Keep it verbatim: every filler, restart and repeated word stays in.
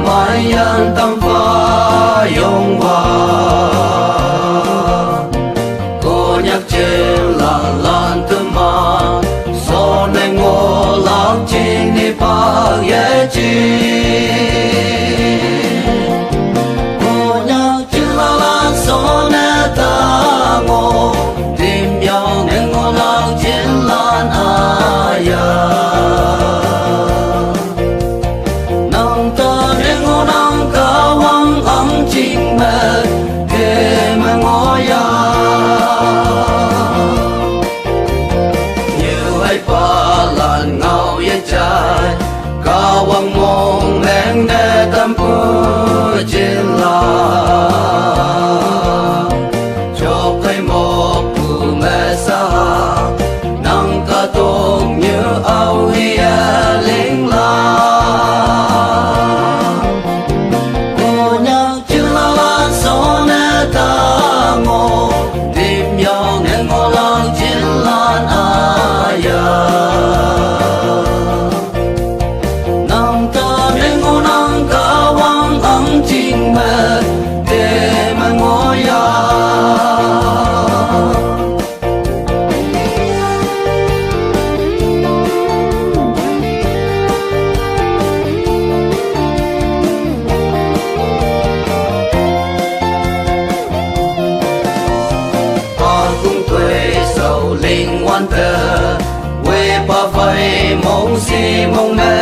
Mayan tam fa yong wa. Konyak chin la lan tuma. So ne ngo lang chin ni pa ye chin. Konyak chin la lan so ne ta ngo. Dim yong ne ngo lang chin lan a ya. Nang ta ring u nang ka wang ang ching me te me ngo ya. Ñu ai pa lan ngau ye chai ka wang mong meng ne tam pu chin la. Chok kai mok pu me sa nang ka tong ñu au hi a ling la. Konyak chin la lan so ne ta ngo. Dim yong ne ngo lang chin lan a ya. Nang ta ne ngo nang ka wang ang ching me te me ngo ya. Pa kung tui sau ling wan te. Wei pa fai mong si mong me